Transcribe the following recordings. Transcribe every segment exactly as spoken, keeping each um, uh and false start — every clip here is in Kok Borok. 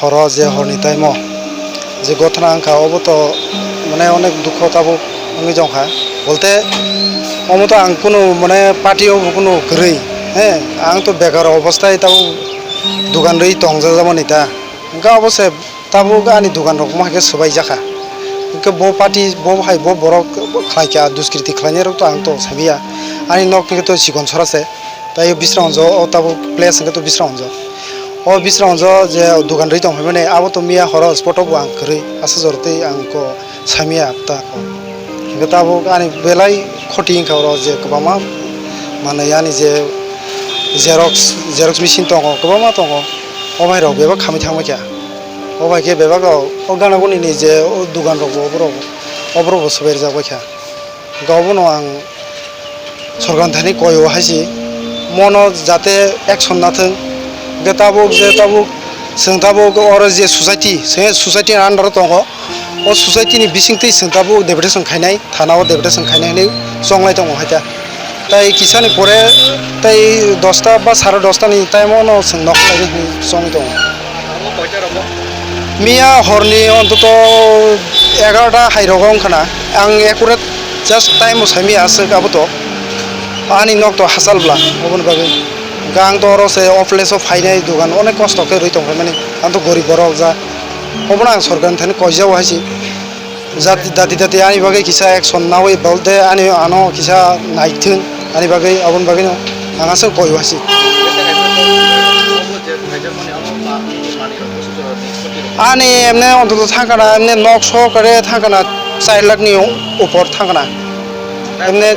Horo je horni time o je gothana wngkha, obo to mane onek dukho tabuk wngwi tongkha. Bolte omo to ang kunu mane party o bo kunu kwrwi, he, ang to bekar obostai tabuk dugan rwi tongjak jamani ta. Hwnkhe obo se tabuk ani dugan rok mo hai khe swbai jakha. Hwnkhe bo party bo hai bo borok khlai kha, duskriti khlainai rok to ang to samiya. Ani nok hwnkhe to chikon sora se. Tai o Bisramganj o tabuk place hwnkhe to Bisramganj. O Bisramganj je dugan rwi tong phaimani abo to miya horo spot o bo ang kwrwi asa jora tei ang ko samiya ta ko. Hwnkhe tabuk ani belai khoti wngkha oro je kwbangma manwi ani je xerox, xerox machine tongo, kwbangma tongo. O bhai rok bebak khamwi thangbai kha. O bai khe bebak o, o gana guni ni je o dugan rok bo oborok, oborok bo swbai rijak bai kha. Hwnkhe obono ang sorkar ni thani koi o hai se mono jate action nathwng. Hwnkhe tabuk je tabuk chwng tabuk oro je society, se society ni under o tongo. O society ni bisingtwi chwng tabuk deputation khainai, thana o deputation khainai hinwi chonglai tongo hai ta. Tai kisani pore tai dosta ba sare dosta ni time o no chwng nok khlainai hinwi chongwi tongo. Miya horni ontoto egarota hai rogo wngkha na. Ang accurate just time o saimaya aswk abo to. Ani nok to hachal bla oboni bagwi. Hwnkhe ang to oro se o place o phainai dogan onek kosto khe rwi tongkha mani. Ang to gorib borok ja. Obono ang sorkar ni thani koijao hai se. Jati, dati, dati ani bagwi kisa action nawi, bol de ani ano kisa naithwng ani bagwi, aboni bagwi no ang aswk koi wasi. Ani emne ontoto thangkana, emne nok sokare thangkana, char lakh ni upor thangkana. Emne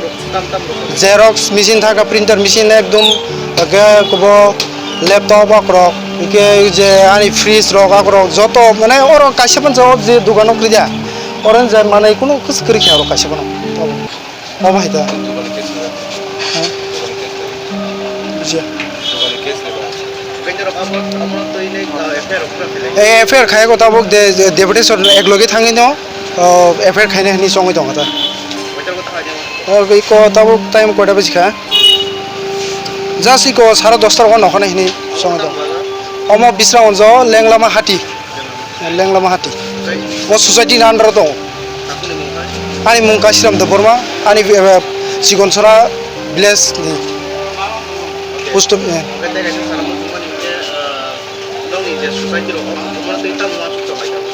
Xerox machine thangkha, printer machine ekdom, hwnkhe kubo laptop akorok, hwnkhe je ani fridge rok akorok joto, mane oro kaisa pansa o je dogano kwrwi da, oro je manwi kunu kwswk kwrwi khe oro kaisa phano. Obo hai ta. Ha? Bujiya. Eh, F I R khai ko tabuk de, de, deputation ek loge thangwi no, oh, F I R khaina hinwi chongwi tongo ta. Oh, iko tabuk time koita baji kha? Just iko sare dosta rogo nokhana hinwi chongwi tongo. Omo Bisramganj o Lenglama Hati. Lenglama Hati. O society ni under o tongo. Ani mung Kashiram Debbarma, ani, eh, Chikonsora village ni. Post, eh.